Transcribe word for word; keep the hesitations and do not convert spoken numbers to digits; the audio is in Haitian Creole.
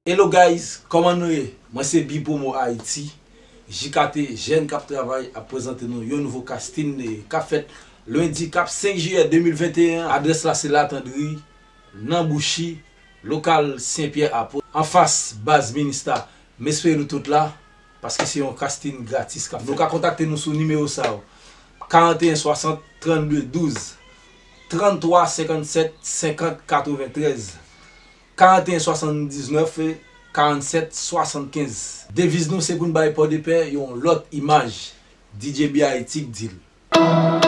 Hello guys, kòman nou ye? Mwen se Bipomo Haiti, J K T, jèn k ap travay, ap prezante nou yon nouvo kastin k ap fèt lendi k ap senk jiyè de mil venteyen an. Adrès la se Latandri, nan Bouchi, lokal Senpyè Apot, anfas baz Minista. M espere nou tout la, paske se yon kastin gratis k ap fèt. Nou ka kontakte nou sou nimewo sa yo, karanteyen swasant trannde douz, tranntwa senkannsèt senkant katreventrèz, karanteyen swasanndiznèf karannsèt swasannkenz. Deviz nou se pou n bay Pòdepè yon lòt imaj. D J B Haiti k di l.